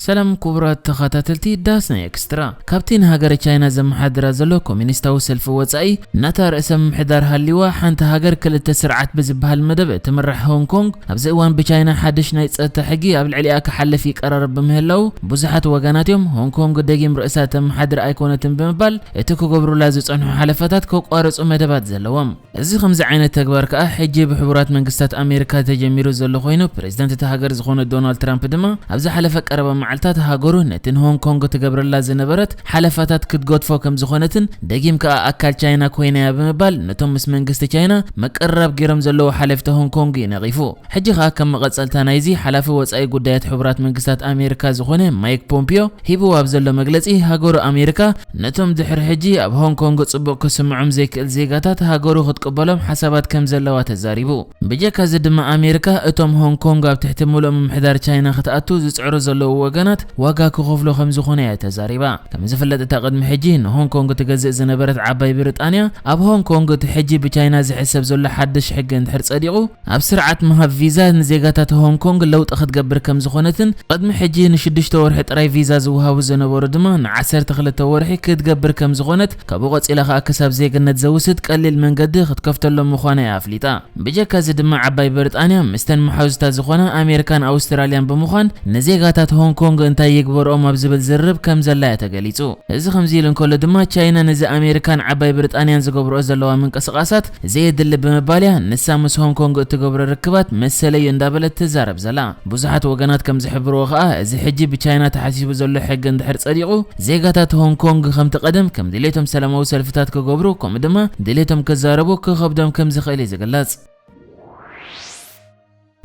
ሰላም ክቡራት ተኸታተልቲ ዳስ ናይ ኤክስትራ። ካብቲ ንሃገረ ቻይና ዘመሓድራ ዘሎ ኮሚኒስታዊ ሰልፊ ወጻኢ፣ ናታ ርእሰ ምምሕዳር ሃልይዋ፣ ሓንቲ ሃገር ክልተ ስርዓት ብዝበሃል መደብ እትምራሕ ሆንግ ኮንግ፣ ኣብዚ እዋን ብቻይና ሓድሽ ናይ ጸጥታ ሕጊ ኣብ ልዕሊኣ ክሓልፍ ይቀራረብ ብምህላው፣ ብዙሓት ወገናት እዮም ሆንግ ኮንግ ደጊም ርእሳ ተመሓድር ኣይኮነትን ብምባል እቲ ክገብሩላ ዝጸንሑ ሓለፋታት ከቋርጹ መደባት ዘለዎም። እዚ ከምዚ ዓይነት ተግባር ከኣ ሕጂ ብሕቡራት መንግስታት ኣሜሪካ ተጀሚሩ ዘሎ ኮይኑ፣ ፕሬዝደንት እታ ሃገር ዝኾነ ዶናልድ ትራምፕ ድማ ኣብ ዝሓለፈ ቀረባ መዓልታት ሃገሩ ነቲ ንሆንግ ኮንግ ትገብረላ ዝነበረት ሓለፋታት ክትገድፎ ከም ዝኾነትን ደጊም ከኣ ኣካል ቻይና ኮይና እያ ብምባል ነቶም ምስ መንግስቲ ቻይና መቀራረብ ገይሮም ዘለዉ ሓለፍቲ ሆንግ ኮንግ እዩ ነቒፉ። ሕጂ ከኣ ከም መቐጸልታ ናይዚ ሓላፊ ወጻኢ ጉዳያት ሕቡራት መንግስታት ኣሜሪካ ዝኾነ ማይክ ፖምፒዮ ሂብዎ ኣብ ዘሎ መግለጺ ሃገሩ ኣሜሪካ ነቶም ድሕሪ ሕጂ ኣብ ሆንግ ኮንግ ጽቡቕ ክስምዖም ዘይክእል ዜጋታት ሃገሩ ክትቅበሎም ሓሳባት ከም ዘለዋ ተዛሪቡ። ብጀካ እዚ ድማ ኣሜሪካ እቶም ሆንግ ኮንግ ኣብ ትሕቲ ምሉእ ምምሕዳር ቻይና ክትኣቱ ዝጽዕሩ ዘለዉ ወገናት ዋጋ ክኸፍሉ ከም ዝኾነ እያ ተዛሪባ። ከም ዝፍለጥ እታ ቅድሚ ሕጂ ንሆንግ ኮንግ ትገዝእ ዝነበረት ዓባይ ብሪጣንያ ኣብ ሆንግ ኮንግ እቲ ሕጂ ብቻይና ዝሕሰብ ዘሎ ሓድሽ ሕጊ እንድሕር ጸዲቑ ኣብ ስርዓት ምሃብ ቪዛ ንዜጋታት ሆንግ ኮንግ ለውጢ ክትገብር ከም ዝኾነትን ቅድሚ ሕጂ ንሽዱሽተ ወርሒ ጥራይ ቪዛ ዝወሃቡ ዝነበሩ ድማ ንዓሰርተ ክልተ ወርሒ ክትገብር ከም ዝኾነት ካብኡ ቀጺላ ከኣ ክሳብ ዜግነት ዘውስድ ቀሊል መንገዲ ክትከፍተሎም ምዃና እያ ኣፍሊጣ። ብጀካ እዚ ድማ ዓባይ ብሪጣንያ ምስተን መሓዙታ ዝኾና ኣሜሪካን ኣውስትራልያን ብምዃን ንዜጋታት ሆንግ ኮንግ እንታይ ይግበርኦም ኣብ ዝብል ዝርርብ ከም ዘላ እያ ተገሊጹ። እዚ ከምዚ ኢሉ እንከሎ ድማ ቻይና ነዚ ኣሜሪካን ዓባይ ብሪጣንያን ዝገብርኦ ዘለዋ ምንቅስቓሳት ዘየድሊ ብምባል እያ ንሳ ምስ ሆንግ ኮንግ እትገብሮ ርክባት መሰለይ እዩ እንዳበለት ትዛረብ ዘላ። ብዙሓት ወገናት ከም ዝሕብርዎ ከኣ እዚ ሕጂ ብቻይና ተሓሲቡ ዘሎ ሕጊ እንድሕር ጸዲቑ ዜጋታት ሆንግ ኮንግ ከምቲ ቀደም ከም ድሌቶም ሰላማዊ ሰልፍታት ክገብሩ ከምኡ ድማ ድሌቶም ክዛረቡ ክኸብዶም ከም ዝኽእል እዩ ዝግለጽ።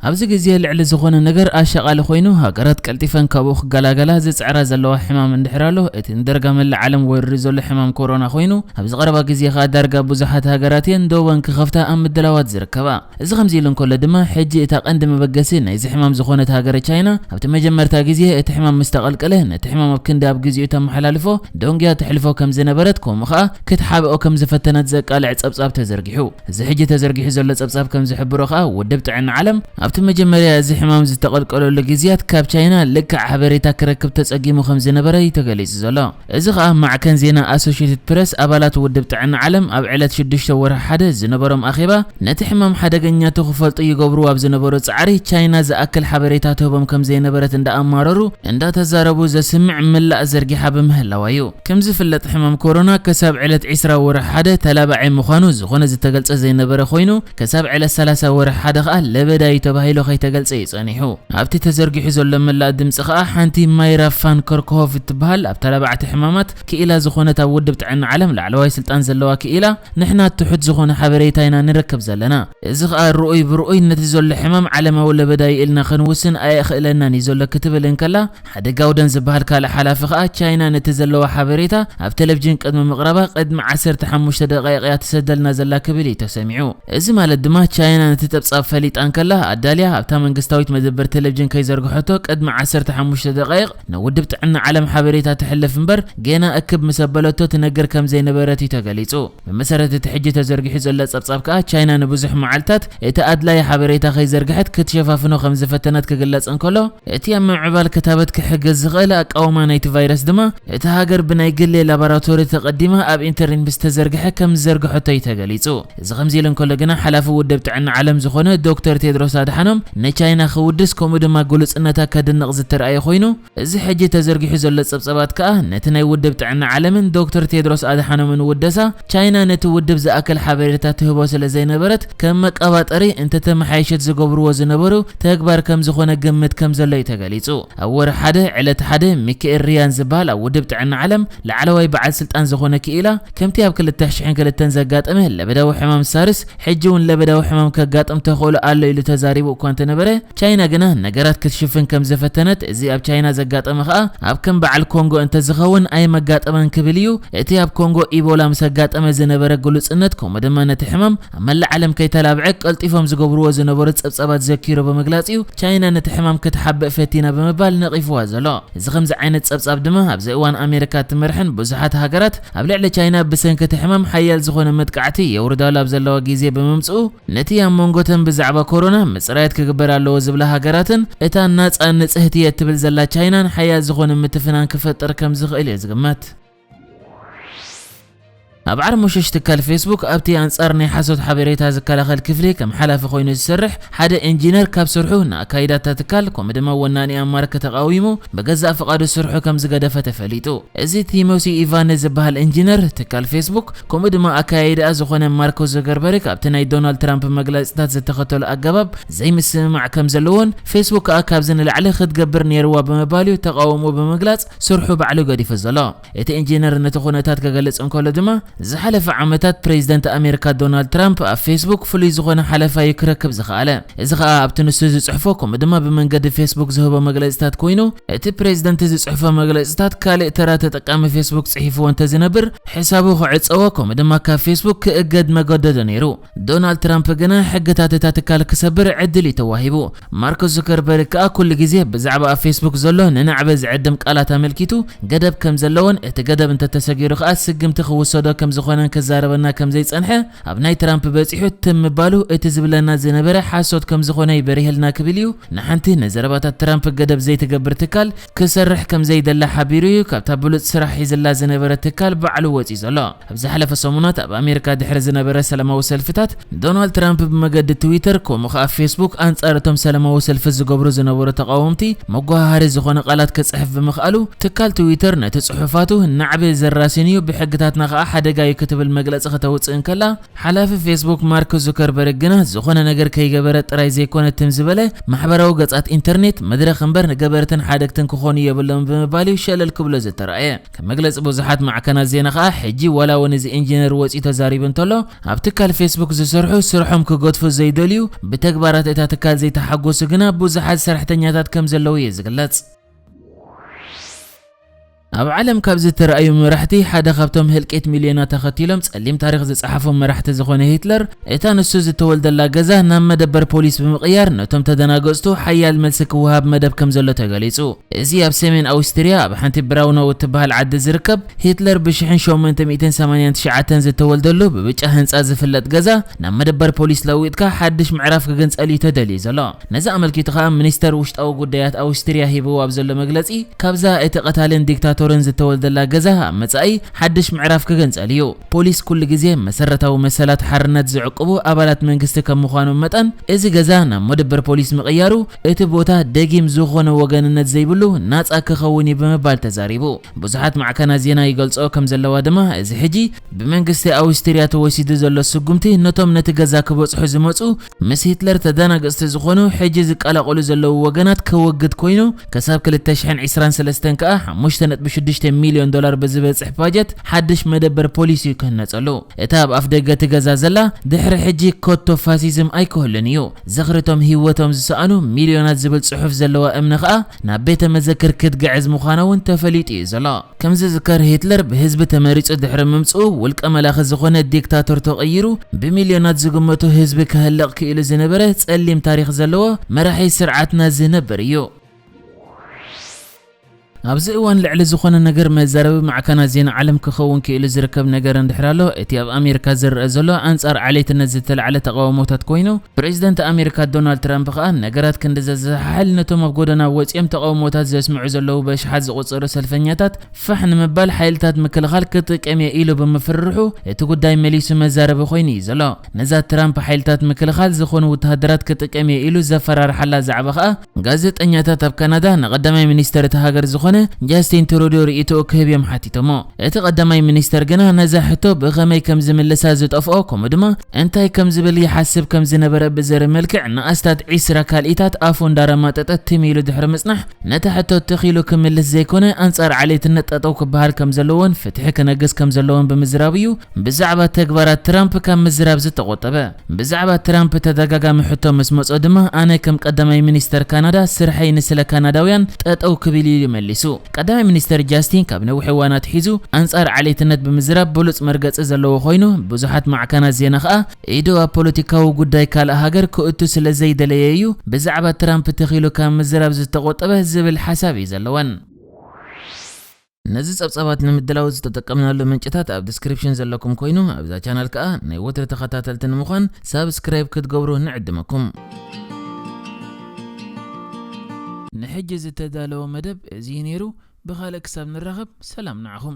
ኣብዚ ግዜ ልዕሊ ዝኾነ ነገር ኣሻቓሊ ኮይኑ ሃገራት ቀልጢፈን ካብኡ ክገላገላ ዝጽዕራ ዘለዋ ሕማም እንድሕር ኣሎ እቲ ንደርጋ መላእ ዓለም ወሪሩ ዘሎ ሕማም ኮሮና ኮይኑ ኣብዚ ቀረባ ግዜ ከኣ ዳርጋ ብዙሓት ሃገራት እየን ደወን ክኸፍታ ኣብ ምድላዋት ዝርከባ። እዚ ከምዚ ኢሉ እንከሎ ድማ ሕጂ እታ ቀንዲ መበገሲ ናይዚ ሕማም ዝኾነት ሃገረ ቻይና ኣብቲ መጀመርታ ግዜ እቲ ሕማም ምስ ተቐልቀለ ነቲ ሕማም ኣብ ክንዲ ኣብ ግዜኡ ተመሓላልፎ ደንጉያ ተሕልፎ ከም ዝነበረት ከምኡ ከኣ ክትሓብኦ ከም ዝፈተነት ዘቃልዕ ጸብጻብ ተዘርጊሑ። እዚ ሕጂ ተዘርጊሑ ዘሎ ጸብጻብ ከም ዝሕብሮ ከኣ ውድብ ጥዕና ዓለም ኣብቲ መጀመርያ እዚ ሕማም ዝተቐልቀለሉ ግዜያት ካብ ቻይና ልክዕ ሓበሬታ ክረክብ ተጸጊሙ ከም ዝነበረ እዩ ተገሊጹ ዘሎ። እዚ ከኣ ማዕከን ዜና ኣሶሽየትድ ፕረስ ኣባላት ውድብ ጥዕና ዓለም ኣብ ዕለት ሽዱሽተ ወርሒ ሓደ ዝነበሮም ኣኼባ ነቲ ሕማም ሓደገኛቱ ክፈልጡ ይገብሩ ኣብ ዝነበሩ ጻዕሪ ቻይና ዝኣክል ሓበሬታ ትህቦም ከም ዘይነበረት እንዳኣማረሩ እንዳተዛረቡ ዘስምዕ ምላእ ዘርጊሓ ብምህላዋ እዩ። ከም ዝፍለጥ ሕማም ኮሮና ክሳብ ዕለት ዕስራ ወርሒ ሓደ ተላባዒ ምዃኑ ዝኾነ ዝተገልጸ ዘይነበረ ኮይኑ ክሳብ ዕለት ሰላሳ ወርሒ ሓደ ከኣ ለበዳ እዩ ተባሂሉ ከይተገልጸ እዩ ጸኒሑ። ኣብቲ ተዘርጊሑ ዘሎ ምላእ ድምጺ ከኣ ሓንቲ ማይራ ፋን ከርክሆፍ እትበሃል ኣብ ተላባዕቲ ሕማማት ክኢላ ዝኾነት ኣብ ውድብ ጥዕና ዓለም ላዕለዋይ ስልጣን ዘለዋ ክኢላ ንሕና ትሑት ዝኾነ ሓበሬታ ኢና ንረክብ ዘለና። እዚ ከኣ ርኡይ ብርኡይ ነቲ ዘሎ ሕማም ዓለማዊ ለበዳ እዩ ኢልና ክንውስን ኣየኽእለናን እዩ ዘሎ ክትብል እንከላ ሓደ ጋውደን ዝበሃል ካልእ ሓላፊ ከኣ ቻይና ነቲ ዘለዋ ሓበሬታ ኣብ ቴሌቪዥን ቅድሚ ምቕራባ ቅድሚ ዓሰርተ ሓሙሽተ ደቃይቕ እያ ትሰደልና ዘላ ክብል እዩ ተሰሚዑ። እዚ ማለት ድማ ቻይና ነቲ ጸብጻብ ፈሊጣ እንከላ ኣዳልያ ኣብታ መንግስታዊት መደበር ቴሌቪዥን ከይዘርግሐቶ ቅድሚ ዓሰርተ ሓሙሽተ ደቃይቕ ንውድብ ጥዕና ዓለም ሓበሬታ ትሕልፍ እምበር ጌና እክብ ምስ ኣበለቶ ትነግር ከም ዘይነበረት እዩ ተገሊጹ። ብመሰረት እቲ ሕጂ ተዘርጊሑ ዘሎ ጸብጻብ ከኣ ቻይና ንብዙሕ መዓልታት እቲ ኣድላይ ሓበሬታ ከይዘርግሐት ክትሸፋፍኖ ከም ዝፈተነት ክግለጽ እንከሎ እቲ ኣብ ምምዕባል ክታበት ክሕግዝ ዝኽእል ኣቃውማ ናይቲ ቫይረስ ድማ እታ ሃገር ብናይ ግሌ ላቦራቶሪ ተቐዲማ ኣብ ኢንተርኔት ምስ ተዘርግሐ ከም ዝዘርግሐቶ እዩ ተገሊጹ። እዚ ከምዚ ኢሉ እንከሎ ግና ሓላፊ ውድብ ጥዕና ዓለም ዝኾነ ዶክተር ቴድሮስ ኣድሓኖም ንቻይና ክውድስ ከምኡ ድማ ግሉጽነታ ከድንቕ ዝተረኣየ ኮይኑ እዚ ሕጂ ተዘርጊሑ ዘሎ ጸብጻባት ከኣ ነቲ ናይ ውድብ ጥዕና ዓለምን ዶክተር ቴድሮስ ኣድሓኖምን ውደሳ ቻይና ነቲ ውድብ ዝኣክል ሓበሬታ ትህቦ ስለ ዘይነበረት ከም መቀባጠሪ እንተተመሓየሸት ዝገብርዎ ዝነበሩ ተግባር ከም ዝኾነ ግምት ከም ዘሎ እዩ ተገሊጹ። ኣብ ወርሒ ሓደ ዕለት ሓደ ሚካኤል ሪያን ዝበሃል ኣብ ውድብ ጥዕና ዓለም ላዕለዋይ በዓል ስልጣን ዝኾነ ክኢላ ከምቲ ኣብ ክልተ ሽሕን ክልተን ዘጋጠመ ለበዳዊ ሕማም ሳርስ ሕጂ እውን ለበዳዊ ሕማም ከጋጥም ተኽእሎ ኣሎ ኢሉ ተዛሪቡ እኳ እንተነበረ ቻይና ግና ነገራት ክትሽፍን ከም ዝፈተነት እዚ ኣብ ቻይና ዘጋጠመ ከኣ ኣብ ከም በዓል ኮንጎ እንተዝኸውን ኣይመጋጠመን ክብል እዩ። እቲ ኣብ ኮንጎ ኢቦላ ምስ ኣጋጠመ ዝነበረ ግሉጽነት ከምኡ ድማ ነቲ ሕማም ኣብ መላእ ዓለም ከይተላብዐ ቀልጢፎም ዝገብርዎ ዝነበሩ ጸብጻባት ዘኪሩ ብምግላጽ እዩ ቻይና ነቲ ሕማም ክትሓብእ ፈቲና ብምባል ነቒፍዋ ዘሎ። እዚ ከምዚ ዓይነት ጸብጻብ ድማ ኣብዚ እዋን ኣሜሪካ እትመርሐን ብዙሓት ሃገራት ኣብ ልዕሊ ቻይና ብሰንኪ እቲ ሕማም ሓያል ዝኾነ መጥቃዕቲ የውርዳሉ ኣብ ዘለዋ ግዜ ብምምጽኡ ነቲ ኣብ መንጎተን ብዛዕባ ኮሮና ምጽራይ ጥራያት ክግበር ኣለዎ ዝብላ ሃገራትን እታ ናጻን ንጽህቲ እየ እትብል ዘላ ቻይናን ሓያል ዝኾነ ምትፍናን ክፈጥር ከም ዝኽእል እየ ዝግመት። ኣብ ዓርሞሸሽ ትካል ፌስቡክ ኣብቲ ኣንጻር ናይ ሓሶት ሓበሬታ ዝከላኸል ክፍሊ ከም ሓላፊ ኮይኑ ዝሰርሕ ሓደ ኢንጂነር ካብ ስርሑ ንኣካይዳታ ትካል ከምኡ ድማ ወናኒኣ ማርክ ተቃዊሙ ብገዛእ ፍቓዱ ስርሑ ከም ዝገደፈ ተፈሊጡ። እዚ ቲሞሲ ኢቫነ ዝበሃል ኢንጂነር ትካል ፌስቡክ ከምኡ ድማ ኣካያይድኣ ዝኾነ ማርክ ዙከርበርግ ኣብቲ ናይ ዶናልድ ትራምፕ መግለጽታት ዝተኸተሉ ኣገባብ ዘይምስምማዕ ከም ዘለዎን ፌስቡክ ከኣ ካብዚ ንላዕሊ ክትገብር ነይርዋ ብምባል እዩ ተቃውሞ ብምግላጽ ስርሑ ባዕሉ ገዲፉ ዘሎ። እቲ ኢንጂነር ነቲ ኩነታት ክገልጽ እንከሎ ድማ ዝሓለፈ ዓመታት ፕሬዚደንት ኣሜሪካ ዶናልድ ትራምፕ ኣብ ፌስቡክ ፍሉይ ዝኾነ ሓለፋ እዩ ክረክብ ዝኸኣለ። እዚ ኸኣ ኣብቲ ንሱ ዝጽሕፎ ከምኡ ድማ ብመንገዲ ፌስቡክ ዝህቦ መግለጽታት ኮይኑ እቲ ፕሬዚደንት ዝጽሕፎ መግለጽታት ካልእ ተራ ተጠቃሚ ፌስቡክ ጽሒፍዎ እንተዝነብር ሕሳቡ ክዕጸዎ ከምኡ ድማ ካብ ፌስቡክ ክእገድ መገደዶ ነይሩ። ዶናልድ ትራምፕ ግና ሕግታት እታ ትካል ክሰብር ዕድል እዩ ተዋሂቡ። ማርክ ዙከርበርግ ከኣ ኩሉ ግዜ ብዛዕባ ኣብ ፌስቡክ ዘሎ ንናዕቢ ዝዕድም ቃላት ኣመልኪቱ ገደብ ከም ዘለዎን እቲ ገደብ እንተተሰጊሩ ከኣ ስግምቲ ክውሰዶ ከም ዝኾነን ክዛረበና ከም ዘይጸንሐ ኣብ ናይ ትራምፕ በጺሑ ትም ምባሉ እቲ ዝብለና ዝነበረ ሓሶት ከም ዝኾነ ይበሪህልና ክብል እዩ ንሓንቲ ንዘረባታት ትራምፕ ገደብ ዘይትገብር ትካል ክሰርሕ ከም ዘይደለ ሓቢሩ እዩ ካብታ ብሉጽ ስራሕ ሒዝላ ዝነበረ ትካል ባዕሉ ወጺኡ ዘሎ። ኣብ ዝሓለፈ ሰሙናት ኣብ ኣሜሪካ ድሕሪ ዝነበረ ሰላማዊ ሰልፍታት ዶናልድ ትራምፕ ብመገዲ ትዊተር ከምኡ ከኣ ፌስቡክ ኣንጻር እቶም ሰላማዊ ሰልፊ ዝገብሩ ዝነበሩ ተቃወምቲ መጓሃሃሪ ዝኾነ ቃላት ክጽሕፍ ብምኽኣሉ ትካል ትዊተር ነቲ ጽሑፋቱ ናዕቢ ዘራስን እዩ ብሕግታትና ከኣ ሓደጋ እዩ ክትብል መግለጺ ከተውጽእ እንከላ ሓላፊ ፌስቡክ ማርክ ዙከርበርግ ግና ዝኾነ ነገር ከይገበረ ጥራይ ዘይኮነ ትም ዝበለ ማሕበራዊ ገጻት ኢንተርኔት መድረኽ እምበር ንገበርትን ሓደግትን ክኾኑ የብሎም ብምባል እዩ ሸለል ክብሎ ዝተራእየ። ከም መግለጺ ብዙሓት ማዕከናት ዜና ከኣ ሕጂ ዋላ እውን እዚ ኢንጂነር ወጺኡ ተዛሪቡ እንተሎ ኣብ ትካል ፌስቡክ ዝሰርሑ ስርሖም ክገድፉ ዘይደልዩ ብተግባራት እታ ትካል ዘይተሓጎሱ ግና ብዙሓት ሰራሕተኛታት ከም ዘለዉ እዩ ዝግለጽ። ኣብ ዓለም ካብ ዝተራእዩ መራሕቲ ሓደ ካብቶም ህልቂት ሚልዮናት ተኸቲሎም ጸሊም ታሪኽ ዝጸሓፉ መራሕቲ ዝኾነ ሂትለር እታ ንሱ ዝተወልደላ ገዛ ናብ መደበር ፖሊስ ብምቕያር ነቶም ተደናገጽቱ ሓያል መልሲ ክወሃብ መደብ ከም ዘሎ ተገሊጹ። እዚ ኣብ ሰሜን ኣውስትርያ ኣብ ሓንቲ ብራውኖ እትበሃል ዓዲ ዝርከብ ሂትለር ብ ሸሞንተ ሚእትን ሰማንያን ትሽዓተን ዝተወልደሉ ብብጫ ህንጻ ዝፍለጥ ገዛ ናብ መደበር ፖሊስ ለዊጥካ ሓድሽ ምዕራፍ ክግንጸል እዩ ተደልዩ ዘሎ። ነዚ ኣመልኪቱ ከኣ ሚኒስተር ውሽጣዊ ጉዳያት ኣውስትርያ ሂብዎ ኣብ ዘሎ መግለጺ ካብዛ እቲ ቀታልን ዲክታቶርን ዝተወልደላ ገዛ ኣብ መጻኢ ሓድሽ ምዕራፍ ክግንጸል እዩ። ፖሊስ ኩሉ ግዜ መሰረታዊ መሰላት ሓርነት ዝዕቅቡ ኣባላት መንግስቲ ከም ምዃኑ መጠን እዚ ገዛ ናብ መደበር ፖሊስ ምቕያሩ እቲ ቦታ ደጊም ዝኾነ ወገንነት ዘይብሉ ናጻ ክኸውን እዩ ብምባል ተዛሪቡ። ብዙሓት ማዕከናት ዜና ይገልጾ ከም ዘለዋ ድማ እዚ ሕጂ ብመንግስቲ ኣውስትርያ ተወሲዱ ዘሎ ስጉምቲ ነቶም ነቲ ገዛ ክበጽሑ ዝመጹ ምስ ሂትለር ተደናገጽቲ ዝኾኑ ሕጂ ዝቀላቐሉ ዘለዉ ወገናት ከወግድ ኮይኑ ክሳብ ክልተ ሽሕን ዕስራን ሰለስተን ከኣ ሓሙሽተ ነጥቢ ሽዱሽተ ሚልዮን ዶላር ብዝበጽሕ ባጀት ሓድሽ መደበር ፖሊስ እዩ ክህነጸሉ። እታ ኣብ ኣፍ ደገ እቲ ገዛ ዘላ ድሕሪ ሕጂ ኮቶ ፋሲዝም ኣይክህሉን እዩ። ዝኽሪ እቶም ህይወቶም ዝሰኣኑ ሚልዮናት ዝብል ጽሑፍ ዘለዋ እምኒ ከኣ ናብ ቤተ መዘክር ክትግዕዝ ምዃና እውን ተፈሊጡ እዩ ዘሎ። ከም ዝዝከር ሂትለር ብህዝቢ ተመሪጹ ድሕሪ ምምጽኡ ውልቀ መላኺ ዝኾነ ዲክታቶር ተቐይሩ ብሚልዮናት ዝግመቱ ህዝቢ ከህልቕ ክኢሉ ዝነበረ ጸሊም ታሪኽ ዘለዎ መራሒ ስርዓት ናዚ ነበር እዩ። ኣብዚ እዋን ልዕሊ ዝኾነ ነገር መዛረቢ ማዕከናት ዜና ዓለም ክኸውን ክኢሉ ዝርከብ ነገር እንድሕር ኣሎ እቲ ኣብ ኣሜሪካ ዝረአ ዘሎ ኣንጻር ዓሌትነት ዝተላዕለ ተቃውሞታት ኮይኑ ፕሬዚደንት ኣሜሪካ ዶናልድ ትራምፕ ከኣ ነገራት ክንዲ ዘዘሓሕል ነቶም ኣብ ጎደና ወጺኦም ተቃውሞታት ዘስምዑ ዘለዉ በሽሓት ዝቑጸሩ ሰልፈኛታት ፋሕ ንምባል ሓይልታት ምክልኻል ክጥቀም እየ ኢሉ ብምፍርርሑ እቲ ጉዳይ መሊሱ መዛረቢ ኮይኑ እዩ ዘሎ። ነዛ ትራምፕ ሓይልታት ምክልኻል ዝኾኑ ወተሃደራት ክጥቀም እየ ኢሉ ዘፈራርሓላ ዛዕባ ከኣ ጋዜጠኛታት ኣብ ካናዳ ንቐዳማይ ሚኒስተር እታ ሃገር ዝኾነ ጃስቲን ትሩዶ ርእይቶኡ ክህብ እዮም ሓቲቶሞ። እቲ ቀዳማይ ሚኒስተር ግና ነዛ ሕቶ ብኸመይ ከም ዝምልሳ ዝጠፍኦ ከምኡ ድማ እንታይ ከም ዝብል ይሓስብ ከም ዝነበረ ብዘርኢ መልክዕ ንኣስታት ዒስራ ካልኢታት ኣፉ እንዳረማጠጠ ትም ኢሉ ድሕሪ ምጽናሕ ነታ ሕቶ ትኽ ኢሉ ክምልስ ዘይኮነ ኣንጻር ዓሌትነት ጠጠው ክበሃል ከም ዘለዎን ፍትሒ ክነግስ ከም ዘለዎን ብምዝራብ እዩ ብዛዕባ ተግባራት ትራምፕ ካብ ምዝራብ ዝተቖጠበ። ብዛዕባ ትራምፕ ተደጋጋሚ ሕቶ ምስ መጾ ድማ ኣነ ከም ቀዳማይ ሚኒስተር ካናዳ ስርሐይ ንስለ ካናዳውያን ጠጠው ክብል ኢሉ መሊሱ። ቀዳማይ ሚኒስተር ጃስቲን ካብ ነዊሕ እዋን ኣትሒዙ ኣንጻር ዓሌትነት ብምዝራብ ብሉጽ መርገጺ ዘለዎ ኮይኑ ብዙሓት ማዕከናት ዜና ከኣ ኢዱ ኣብ ፖለቲካዊ ጉዳይ ካልእ ሃገር ክእቱ ስለ ዘይደለየ እዩ ብዛዕባ ትራምፕ ትኽ ኢሉ ካብ ምዝራብ ዝተቖጠበ ዝብል ሓሳብ እዩ ዘለወን። ነዚ ጸብጻባት ንምድላው ዝተጠቀምናሉ ምንጭታት ኣብ ዲስክሪፕሽን ዘለኩም ኮይኑ ኣብዛ ቻናል ከኣ ናይ ወትሪ ተኸታተልቲ ንምዃን ሳብስክራይብ ክትገብሩ ንዕድመኩም። ሕጂ ዝተዳለወ መደብ እዚ ነይሩ። ብኻልእ ክሳብ ንራኸብ ሰላም ንዓኹም።